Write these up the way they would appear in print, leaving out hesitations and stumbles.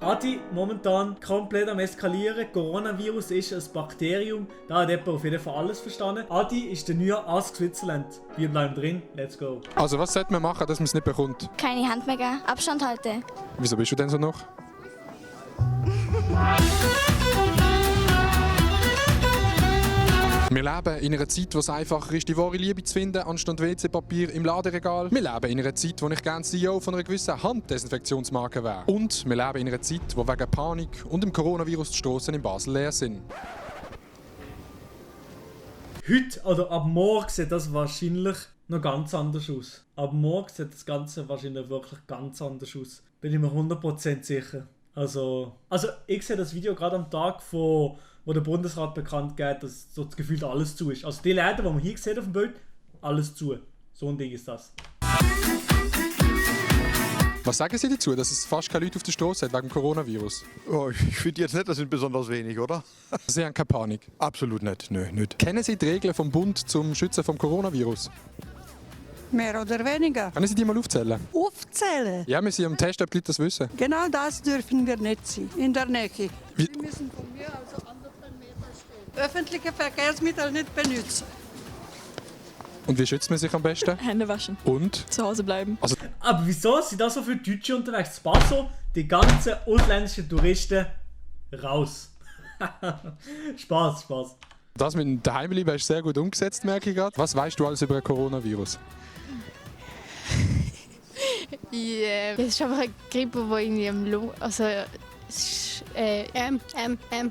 Adi, momentan komplett am Eskalieren. Coronavirus ist ein Bakterium. Da hat jemand auf jeden Fall alles verstanden. Adi ist der neue Ask Switzerland. Wir bleiben drin. Let's go. Also was sollte man machen, dass man es nicht bekommt? Keine Hand mehr geben. Abstand halten. Wieso bist du denn so noch? Wir leben in einer Zeit, wo es einfacher ist, die wahre Liebe zu finden, anstatt WC-Papier im Laderegal. Wir leben in einer Zeit, wo ich gerne CEO von einer gewissen Handdesinfektionsmarke wäre. Und wir leben in einer Zeit, wo wegen Panik und dem Coronavirus die Strassen in Basel leer sind. Heute oder ab morgen sieht das wahrscheinlich noch ganz anders aus. Ab morgen sieht das Ganze wahrscheinlich wirklich ganz anders aus. Bin ich mir 100% sicher. Also ich sehe das Video gerade am Tag, wo der Bundesrat bekannt gibt, dass so das Gefühl alles zu ist. Also die Läden, die man hier sieht auf dem Bild, alles zu. So ein Ding ist das. Was sagen Sie dazu, dass es fast keine Leute auf der Straße hat wegen dem Coronavirus? Oh, ich finde jetzt nicht, das sind besonders wenig, oder? Sie haben keine Panik. Absolut nicht, nö, nicht. Kennen Sie die Regeln vom Bund zum Schützen vom Coronavirus? Mehr oder weniger. Können Sie die mal aufzählen? Aufzählen. Ja, wir sind am Test, ob die Leute das wissen. Genau das dürfen wir nicht sein. In der Nähe. Wie? Wir müssen von mir also 1,5 Meter stehen. Öffentliche Verkehrsmittel nicht benutzen. Und wie schützt man sich am besten? Hände waschen. Und? Zu Hause bleiben. Also, Aber wieso sind da so viele Deutsche unterwegs? Basel, die ganzen ausländischen Touristen raus. Spaß. das mit dem Daheimbleiben ist sehr gut umgesetzt, merke ich gerade. Was weißt du alles über ein Coronavirus? Yeah. Das ist einfach eine Grippe, die irgendwie im Lunge... Also,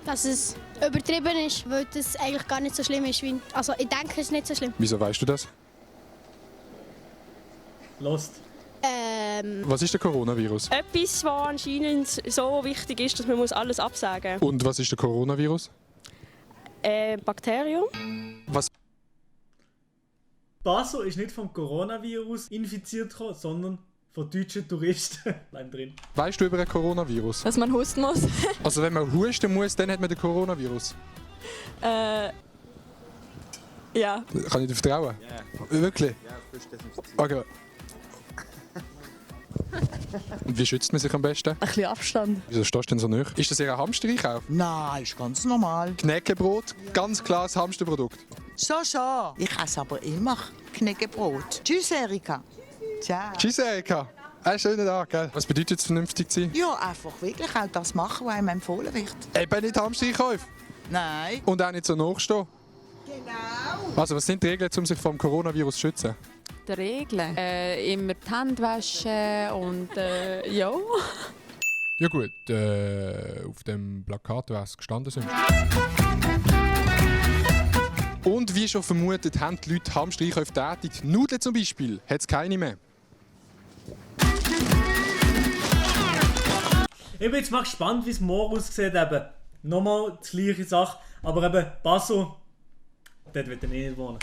dass es übertrieben ist, weil das eigentlich gar nicht so schlimm ist. Also ich denke, es ist nicht so schlimm. Wieso weißt du das? Lost. Was ist der Coronavirus? Etwas, was anscheinend so wichtig ist, dass man alles absagen muss. Und was ist der Coronavirus? Bakterium. Was? Basel ist nicht vom Coronavirus infiziert worden, sondern von deutschen Touristen. Bleib drin. Weißt du über ein Coronavirus? Dass man husten muss. Also wenn man husten muss, dann hat man den Coronavirus. Ja. Kann ich dir vertrauen? Ja. Wirklich? Ja, okay. Und wie schützt man sich am besten? Ein bisschen Abstand. Wieso stehst du denn so nahe? Ist das Ihr Hamstereinkauf? Nein, ist ganz normal. Knäckebrot, ganz klares Hamsterprodukt. Schon. Ich esse aber immer Knäckebrot. Tschüss, Erika. Ciao. Tschüss, Erika. Einen schönen Tag, gell? Was bedeutet es, vernünftig zu sein? Ja, einfach wirklich auch das machen, was einem empfohlen wird. Eben nicht Hamstereinkäufe. Nein. Und auch nicht so nachstehen. Genau. Also, was sind die Regeln, um sich vor dem Coronavirus zu schützen? Die Regeln? Immer die Hände waschen und ja. Ja gut, auf dem Plakat, was gestanden sind. Und wie schon vermutet, haben die Leute Hamstereinkäufe tätig. Nudeln zum Beispiel hat es keine mehr. Ich bin jetzt mal gespannt, wie es morgen aussieht. Eben. Nochmal die gleiche Sache. Aber eben Basel, dort wird er nicht wohnen.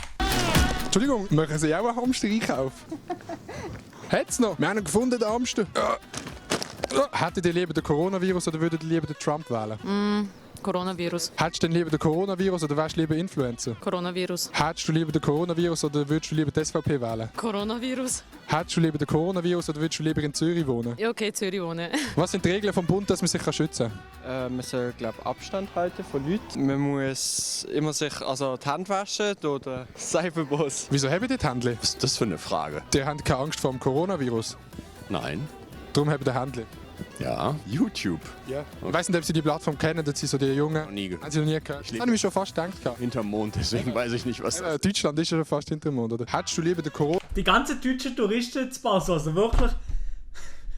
Entschuldigung, machen Sie auch einen Hamster-Einkauf? Hat's noch? Wir haben ihn gefunden, den Hamster. Hättet ihr lieber den Coronavirus oder würdet ihr lieber den Trump wählen? Coronavirus. Hättest du denn lieber den Coronavirus oder wärst du lieber Influencer? Coronavirus. Hättest du lieber den Coronavirus oder würdest du lieber die SVP wählen? Coronavirus. Hättest du lieber den Coronavirus oder würdest du lieber in Zürich wohnen? Ja, okay, Zürich wohnen. Was sind die Regeln vom Bund, dass man sich schützen kann? Man soll Abstand halten von Leuten. Man muss immer sich die Hände waschen oder Seifenboss. Wieso haben die Hände? Was ist das für eine Frage? Die haben keine Angst vor dem Coronavirus. Nein. Darum haben die Hände. Ja, YouTube. Ja. Ich weiss nicht, ob Sie die Plattform kennen, das sind so die Jungen. Noch nie gehört. Haben Sie noch nie gehört? Das habe ich mir schon fast gedacht. Hinterm Mond, deswegen weiß ich nicht, was das ist. Deutschland ist ja schon fast hinter dem Mond, oder? Hättest du lieber den Corona... Die ganzen deutschen Touristen zu Basel, also wirklich...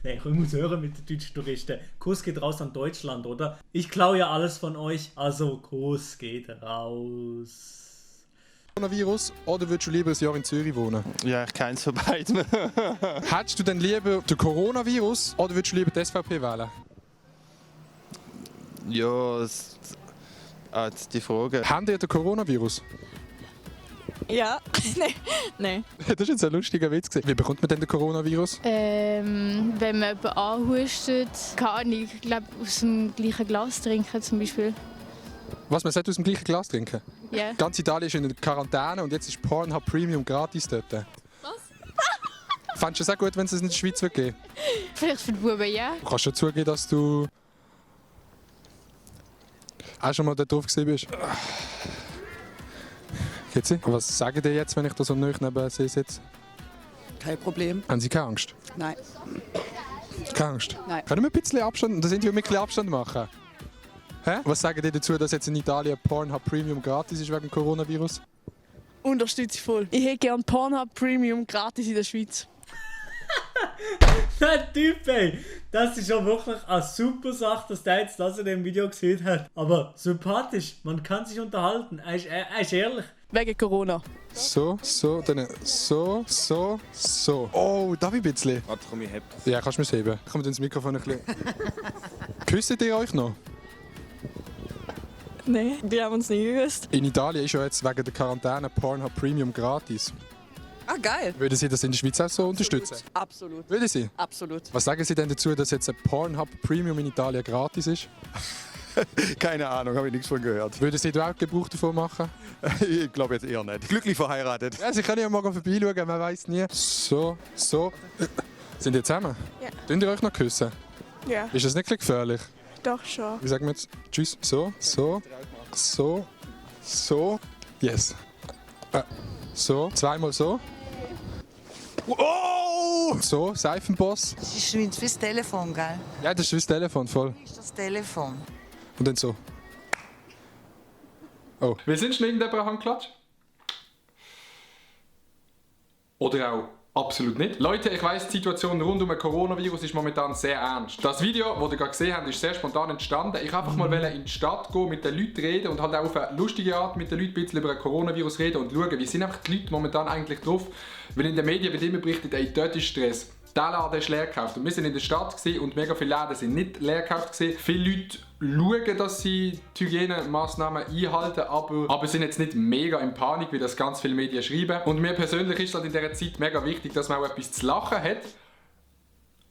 Nein, ich muss hören mit den deutschen Touristen. Kuss geht raus an Deutschland, oder? Ich klaue ja alles von euch, also Kuss geht raus. Coronavirus oder würdest du lieber ein Jahr in Zürich wohnen? Ja, ich keins von beiden. Hättest du denn lieber den Coronavirus oder würdest du lieber die SVP wählen? Ja, die Frage. Haben die den Coronavirus? Ja. Nein. Das ist jetzt ein lustiger Witz gewesen. Wie bekommt man denn den Coronavirus? Wenn man jemanden anhustet, kann ich glaube aus dem gleichen Glas trinken zum Beispiel. Was, man sollte aus dem gleichen Glas trinken? Ja. Yeah. Ganz Italien ist in Quarantäne und jetzt ist Pornhub Premium gratis dort. Was? Fandest du es auch gut, wenn es in der Schweiz wird geben? Vielleicht für die Buben, ja. Du kannst schon zugeben, dass du auch schon mal da drauf gewesen bist? Geht's Sie? Was sagen die jetzt, wenn ich da so nahe neben Sie sitze? Kein Problem. Haben Sie keine Angst? Nein. Keine Angst? Nein. Können wir ein bisschen Abstand, ein bisschen Abstand machen? Hä? Was sagen die dazu, dass jetzt in Italien Pornhub Premium gratis ist wegen dem Coronavirus? Unterstütze ich voll. Ich hätte gerne Pornhub Premium gratis in der Schweiz. Der Typ, ey, das ist ja wirklich eine super Sache, dass der jetzt das in dem Video gesehen hat. Aber sympathisch, man kann sich unterhalten, er ist ehrlich. Wegen Corona. So, dann so. Oh, darf ich ein bisschen? Warte, komm, ich heb. Ja, kannst du mir heben. Kommt ins Mikrofon ein bisschen. Küsst ihr euch noch? Nein, die haben uns nicht gewusst. In Italien ist ja jetzt wegen der Quarantäne Pornhub Premium gratis. Ah, geil. Würden Sie das in der Schweiz auch so unterstützen? Absolut. Würden Sie? Absolut. Was sagen Sie denn dazu, dass jetzt ein Pornhub Premium in Italien gratis ist? Keine Ahnung, habe ich nichts von gehört. Würden Sie da auch Gebrauch davon machen? Ich glaube jetzt eher nicht. Glücklich verheiratet. Ja, Sie können ja mal vorbeischauen, man weiß nie. So. Sind ihr zusammen? Ja. Tun ihr euch noch küssen? Ja, Ist das nicht ein bisschen gefährlich? doch schon. Wie sagen wir jetzt? Tschüss. So. Yes. So. Zweimal so. Oh! So, Seifenboss. Das ist wie das Telefon, gell? Ja, das ist das Telefon, voll. Das ist das Telefon. Und dann so. Oh. Wir sind schon irgendjemand Handklatsch? Oder auch absolut nicht. Leute, ich weiss, die Situation rund um den Coronavirus ist momentan sehr ernst. Das Video, das ihr gerade gesehen habt, ist sehr spontan entstanden. Ich wollte einfach mal in die Stadt gehen, mit den Leuten reden und halt auch auf eine lustige Art mit den Leuten ein bisschen über den Coronavirus reden und schauen, wie sind einfach die Leute momentan eigentlich drauf. Weil in den Medien wird immer berichtet, ey, dort ist Stress. Der Laden ist leer gekauft. Und wir sind in der Stadt und mega viele Läden sind nicht leer gekauft. Viele Leute schauen, dass sie die Hygienemaßnahmen einhalten, aber sind jetzt nicht mega in Panik, wie das ganz viele Medien schreiben. Und mir persönlich ist halt in dieser Zeit mega wichtig, dass man auch etwas zu lachen hat.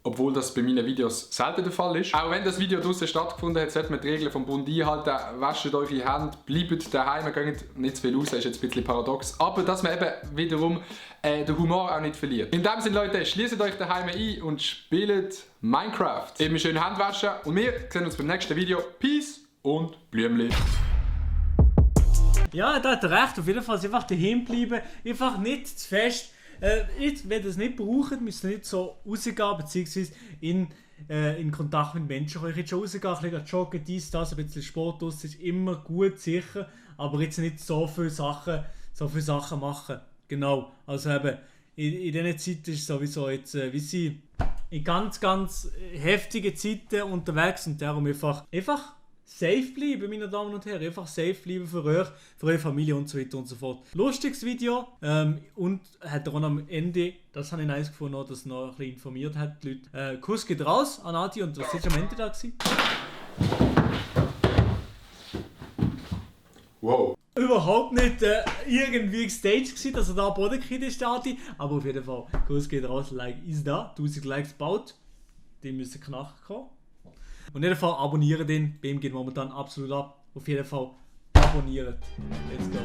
Obwohl das bei meinen Videos selten der Fall ist. Auch wenn das Video draussen stattgefunden hat, sollte man die Regeln vom Bund einhalten. Wascht eure Hände, bleibt daheim, geht nicht zu viel raus, ist jetzt ein bisschen paradox. Aber dass man eben wiederum den Humor auch nicht verliert. In dem Sinne, Leute, schließt euch daheim ein und spielt Minecraft. Eben schön Hände waschen und wir sehen uns beim nächsten Video. Peace und Blümli. Ja, da hat er recht, auf jeden Fall einfach daheim bleiben, einfach nicht zu fest. Wenn ihr das nicht braucht, müsst ihr nicht so rausgehen, beziehungsweise in Kontakt mit Menschen. Ich kann jetzt schon rausgehen, ein bisschen joggen, dies, das, ein bisschen Sport aus, ist immer gut, sicher, aber jetzt nicht so viele Sachen machen. Genau, also eben, in dieser Zeit ist sowieso jetzt, wie sie in ganz heftigen Zeiten unterwegs und darum einfach safe bleiben, meine Damen und Herren. Einfach safe bleiben für euch, für eure Familie und so weiter und so fort. Lustiges Video und hat er auch am Ende, das habe ich nice gefunden, dass er noch ein bisschen informiert hat, die Leute. Kuss geht raus an Adi und was ist am Ende da gewesen? Wow. Überhaupt nicht irgendwie gestaged gewesen, dass er da am Boden gekriegt ist, Adi. Aber auf jeden Fall, Kuss geht raus, Like ist da, 1000 Likes baut. Die müssen knacken. Und in jedem Fall abonnieren den. Bei ihm geht momentan absolut ab. Auf jeden Fall abonnieren. Let's go.